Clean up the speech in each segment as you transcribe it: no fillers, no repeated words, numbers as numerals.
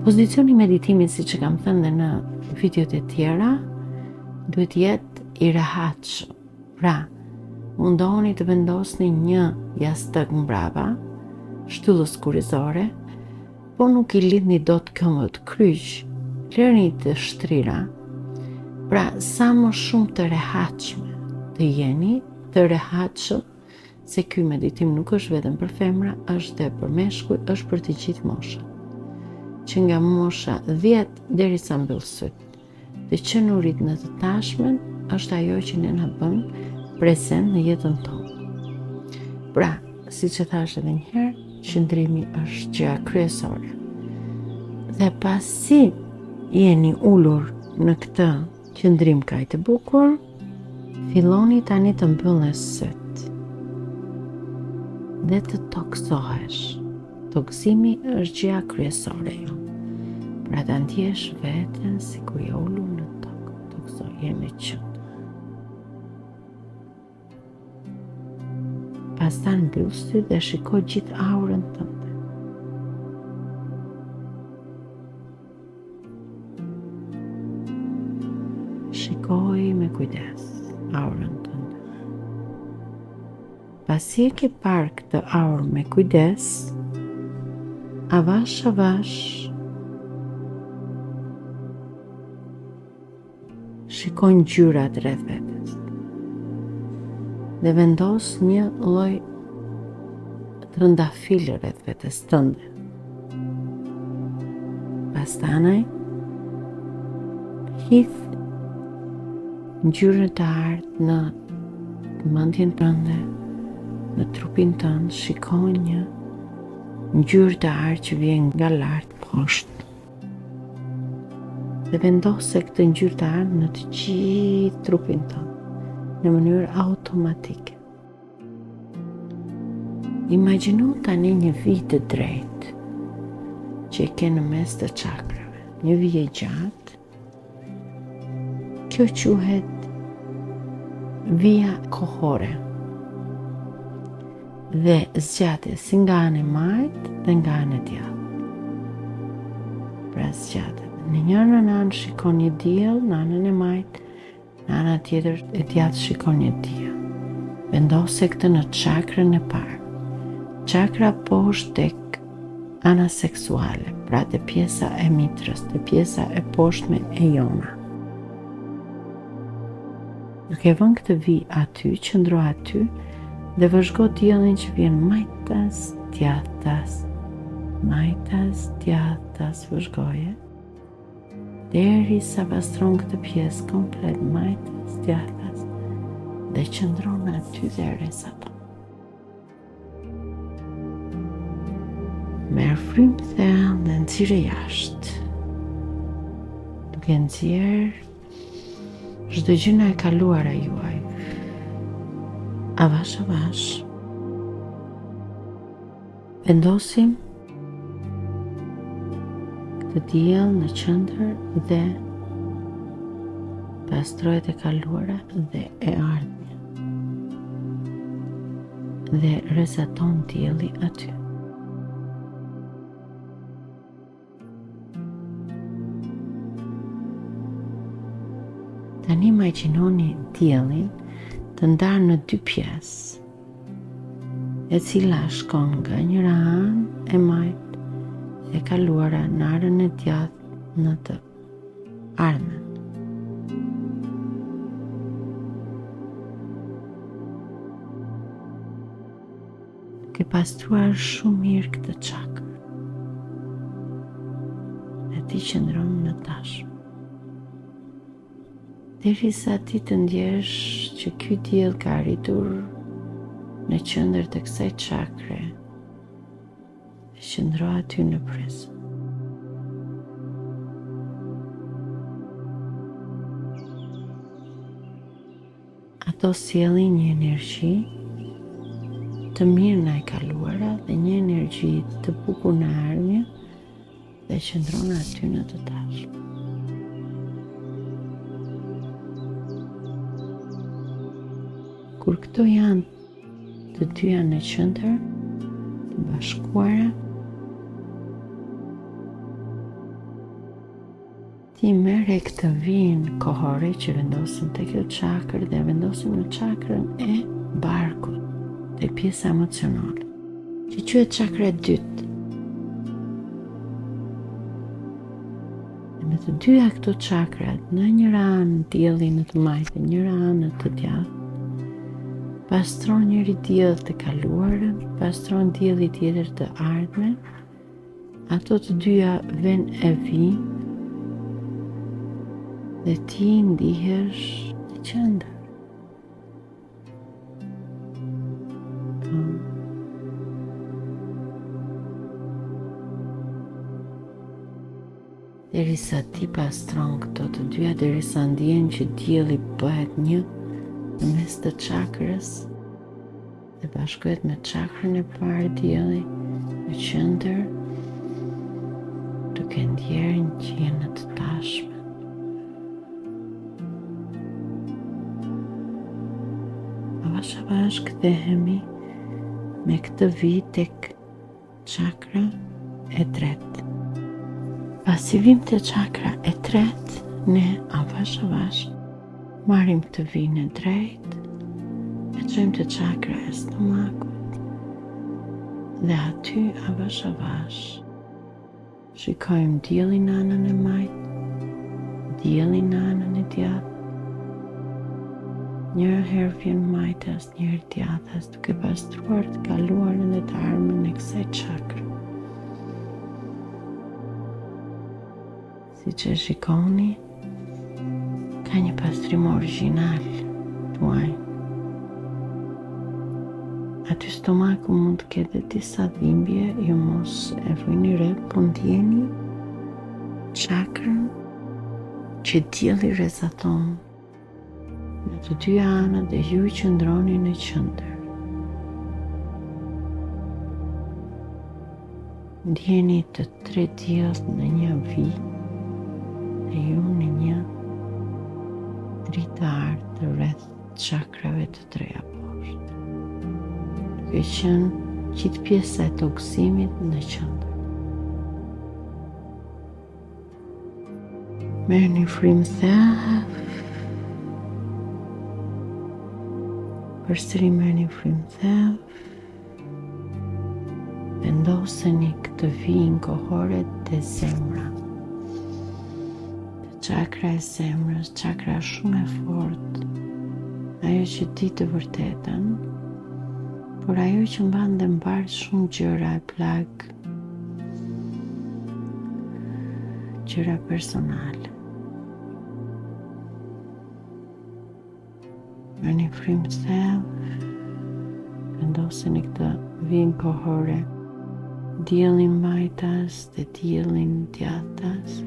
Pozicioni i meditimit, siç e kam thënë dhe në videot e tjera, duhet të jetë i rehatshëm. Pra, mundohuni të vendosni një jastëk mbrapa, shtyllës kurrizore, po nuk i lidhni dot këmbët kryq, lërni të shtrira. Pra, sa më shumë të rehatshme të jeni, të rehatshëm, se ky meditim nuk është vetëm për femra, është dhe për meshkuj, është për të gjithë moshat. Që nga mosha 10 deri sa mbyll sytë. Të qenurit në të tashmen është ajo që ne na bën prezent në jetën tonë. Pra, siç e thashë edhe një herë, qëndrimi është gjëja kryesore. Dhe pasi jeni ulur në këtë qëndrim kaq të bukur, filloni tani të mbyllni sytë dhe të tokësohesh. Tokëzimi është gjëja kryesore jo. Pra ta ndjesh veten sikur je ulur në tokë, tokëzo je në qendër. Pastaj mbyll sytë dhe shiko gjithë aurën tënde. Shikoje me kujdes aurën tënde. Pasi e ke parë këtë aurë me kujdes, avash avash shiko ngjyrat rreth vetes dhe vendos një lloj trëndafili rreth vetes tënde. Pastaj hith ngjyrën të artë në mendjen tënde, në trupin tënd, shiko një ngjyrë të artë që vjen nga lart poshtë. Dhe vendose këtë ngjyrë të artë në të gjithë trupin tënd, në mënyrë automatike. Imagjino tani një vijë të drejtë që e ke në mes të çakrave, një vijë e gjatë. Kjo quhet vija kohore dhe zgjatet si nga ana e majtë dhe nga ana e djathtë. Pra zgjatet. Në njërën anë shikon një diell, në anën e majtë Në ana tjetër e djathtë shikon një diell. Vendose këtë në çakrën e parë. Çakra poshtë tek ana seksuale, pra te pjesa e mitrës, te pjesa e poshtme e jona. Duke vënë këtë vijë aty, qëndro aty dhe vëzhgo diellin që vjen majtas, djathtas, majtas, djathtas, vëzhgoje. Deri sa pastron këtë pjesë komplet majtas, djathtas dhe qëndron aty dhe rrezaton. Merr frymë thellë dhe nxirre jashtë. Duke nxjerrë çdo gjë nga e kaluara juaj. Avash, avash. Vendosim këtë diell në qendër dhe pastrohet e kaluara dhe e ardhmja. Dhe rrezaton dielli aty. Tani imagjinoni diellin të ndarë në dy pjesë, e cila shkon nga njëra anë e majtë e kaluara në anën e djathtë në të ardhmen. Duke pastruar shumë mirë këtë çakër. Dhe ti qëndron në tashme. Derisa ti të ndjesh që ky diell ka arritur në qendër të kësaj çakre, dhe qëndro aty në prezent. Ato sjellin një energji të mirë nga e kaluara dhe një energji të bukur në ardhmja dhe qëndron aty në të tashme. Kur këto janë të dyja në qendër, të bashkuara. Ti merre këtë vijën kohore që vendosëm te kjo çakër dhe vendosim në çakrën e barkut, te pjesa emocionale, që quhet çakra e dytë. Dhe me të dyja këto çakrat, në njëra anë dielli në të majtë dhe njëra anë në të djathtë, pastron njëri diell të kaluarën, pastron dielli tjetër të ardhmen, Ato të dyja venë e vijnë dhe ti ndihesh në qendër. Po. Derisa ti pastron këto të dyja, derisa ndjen që dielli bëhet një në mes të çakrës, dhe bashkohet me çakrën e parë dielli në qendër duke ndjerë që je në të tashmen. Avash avash kthehemi me këtë vijë tek Çakra e tretë. Pasi vim te çakra e tretë, ne avash avash marrim këtë vijën e drejtë, e çojmë te çakra e stomakut dhe aty avash avash shikojmë diellin në anën e majtë, diellin në anën e djathtë. Një herë vjen majtas, një herë djathtas, duke pastruar të kaluarën dhe të ardhmen e kësaj çakre. Siç e shikoni, ka një pastrim origjinal tuaj. Aty stomaku mund të ketë dhe disa dhimbje, ju mos e vëni re, po ndjeni çakrën që dielli rrezaton Në të dyja anët dhe ju qëndroni në qendër. Ndjeni të tre diellt në një vijë dhe ju në një dritë të artë rreth çakrave të treja poshtë. Duke qenë gjithë pjesa e tokëzimit në qendër. Merrni frymë thellë. Përsëri merrni frymë thellë. Vendoseni këtë vijën kohore te zemra. Te çakra e zemrës, çakra shumë e fortë. Ajo që di të vërtetën, por ajo që mban dhe mbart shumë gjëra e plagë Gjëra personale. Merrni frymë thellë, vendoseni këtë vijën kohore, diellin majtas dhe diellin djathtas,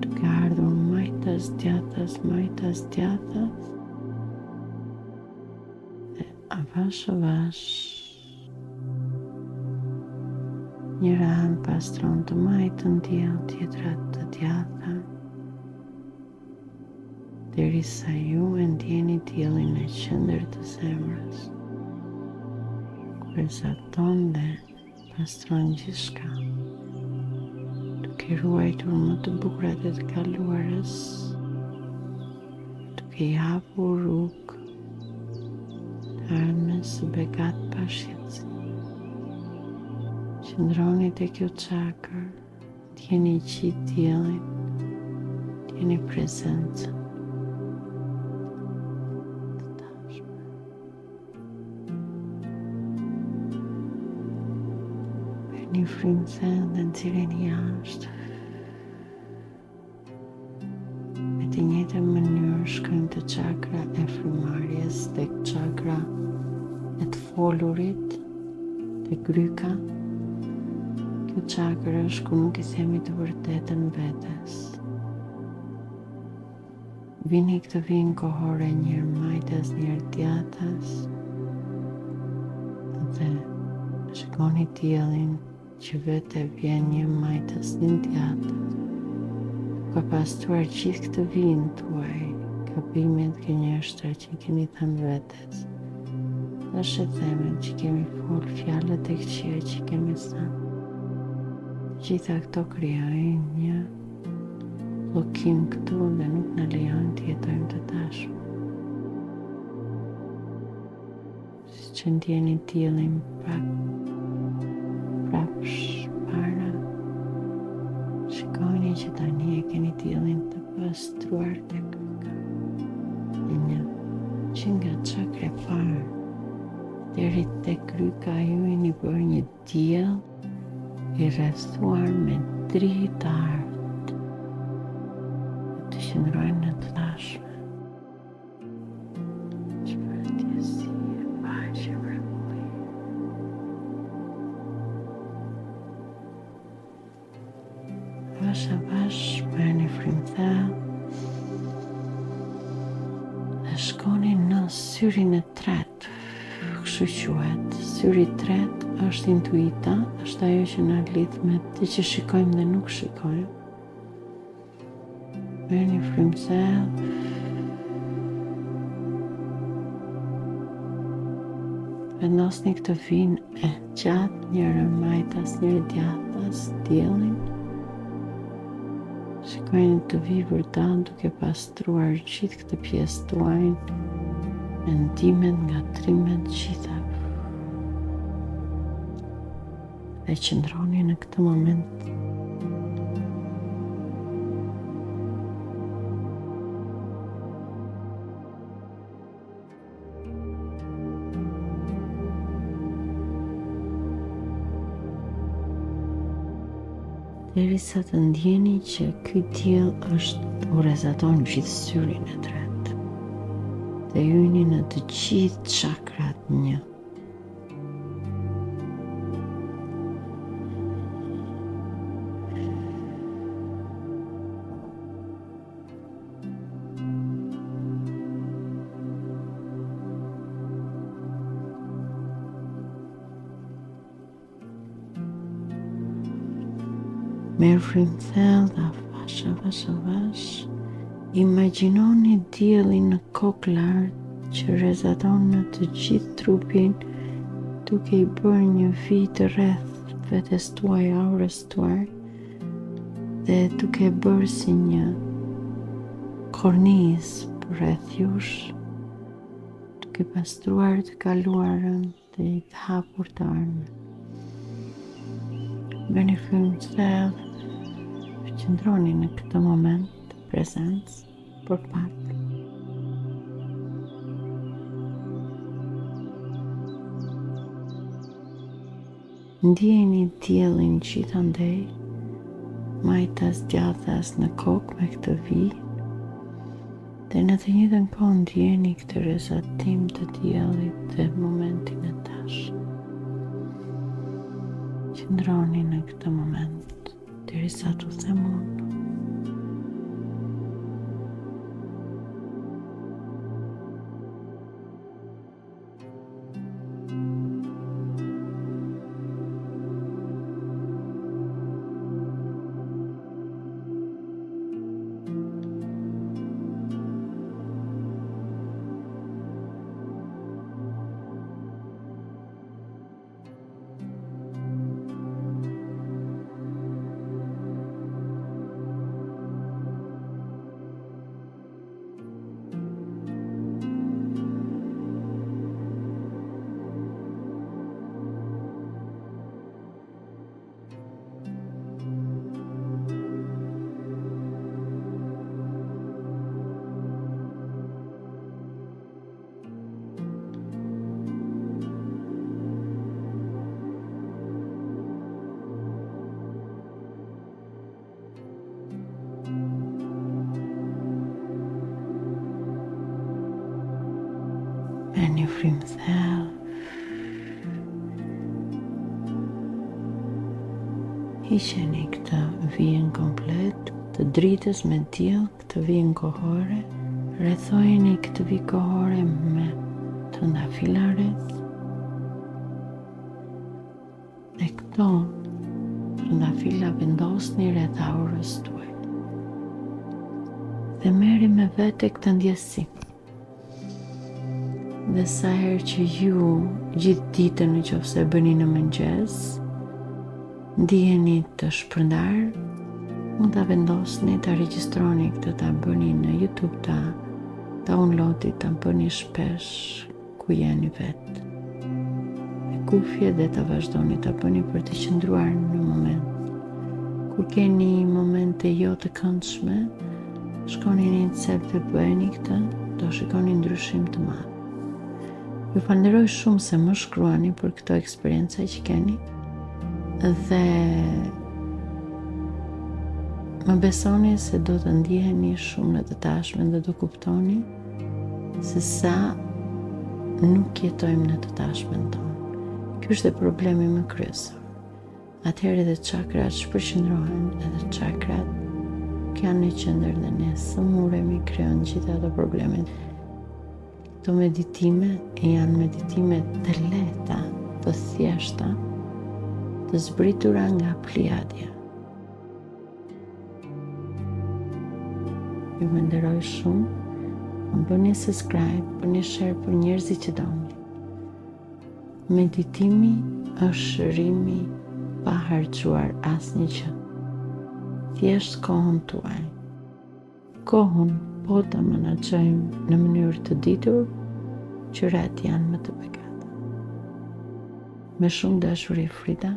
duke ardhur majtas, djathtas, majtas, djathtas, dhe avash, avash, Njëra anë pastron të majtën diell, tjetra të djathtën, derisa ju e ndjeni diellin në qendër të zemrës, ku rrezaton dhe pastron gjithçka, duke ruajtur më të bukurat e të kaluarës, duke i hapur rrugë Të ardhmes së begatë pa shqetësim. Qëndroni te kjo çakër, ndjeni gjithë diellin, ndjeni prezencën. Të tashme. Merrni frymë thellë dhe nxirreni jashtë. Me të njëjtën mënyrë shkojmë te çakra e frymëmarrjes, te çakra e të folurit, te gryka. Kjo çakër është ku nuk i themi të vërtetën vetes. Vini këtë vijën kohore njëherë majtas, njëherë djathtas dhe shikoni diellin që vetë vjen një majtas një djathtas, duke pastruar gjithë këtë vijën tuaj, gabimet, gënjeshtrat që i keni thënë vetes, thashethemet që kemi fol, fjalët e këqija që kemi thënë. Gjitha këto krijojnë një. bllokim këtu dhe nuk na lejon të jetojmë të tashmen. Siç e ndjeni diellin pak prapsh para. Shikoni që tani e keni diellin të pastruar te gryka. E një, që nga çakra e parë deri te gryka ju jeni bërë një diell i rrethuar me dritë artë. Të qëndrojnë në të tashme. Çfarë ndjesie, paqe, mrekulli. Avash, avash, merrni frymë thellë. Dhe shkoni në syrin e tretë, kështu quhet. Syri i tretë është intuita, është ajo që na lidh me atë që shikojmë dhe nuk shikojmë. Merrni frymë thellë. Vendosni këtë vijën e gjatë njërën majtas, njërën djathtas, diellin. Shikojeni të vijë vërdallë duke pastruar gjithë këtë pjesë tuajën, mendimet, ngatërrimet, gjitha. Dhe qëndroni në këtë moment. Derisa të ndjeni që ky diell është u rrezaton gjithë syrin e tretë. Dhe hyni në të gjithë çakrat një. Merr frymë thellë dhe avash, avash, avash. Imagjinoni diellin në kokë lart që rrezaton në të gjithë trupin duke i bërë një vijë rreth vetes tuaj, aurës tuaj dhe duke e bërë si një kornizë përreth jush, duke pastruar të kaluarën dhe i të hapur të ardhmen. Merrni frymë thellë, qëndroni në këtë moment prezencë për pak. Ndjeni diellin gjithandej, majtas djathtas në kokë me këtë vijë, Dhe në të njëjtën kohë ndjeni këtë rrezatim të diellit dhe momentin e tashëm. Qëndroni në këtë moment derisa t'u them unë. Merrni frymë thellë. Hiqeni këtë vijën komplet të dritës me diell, këtë vijën kohore. Rrethojeni këtë vijë kohore me trëndafila rreth. Dhe këto trëndafila vendosni rreth aurës tuaj. Dhe merri me vete këtë ndjesi. Dhe sa herë që ju gjithë ditën në qoftë se e bëni në mëngjes, ndiheni të shpërndarë. Mund ta vendosni, ta regjistroni këtë, ta bëni në YouTube, ta download-i, ta bëni shpesh ku jeni vetë. Me kufje dhe ta vazhdoni ta bëni për të qëndruar në moment. Kur keni momente jo të këndshme, shkoni në një cep dhe bëjeni këtë, do shikoni ndryshim të madh. Ju falënderoj shumë se më shkruani për këto eksperienca që keni dhe më besoni se do të ndjeheni shumë në të tashmen dhe do kuptoni se sa nuk jetojmë në të tashmen tonë. Ky është dhe problemi më kryesor. Atëherë edhe çakrat shpërqendrohen, edhe çakrat nuk janë në qendër dhe ne sëmuremi, krijon gjithë ato problemet. Këto meditime janë meditime të lehta, të thjeshta, të zbritura nga Pliadia. Ju falënderoj shumë. Bëni subscribe, bëni share për njerëzit që doni. Meditimi është shërimi pa harxhuar asnjë gjë. Thjesht kohën tuaj. Kohën po ta menaxhojmë në mënyrë të ditur, gjërat janë më të begata. Me shumë dashuri Frida.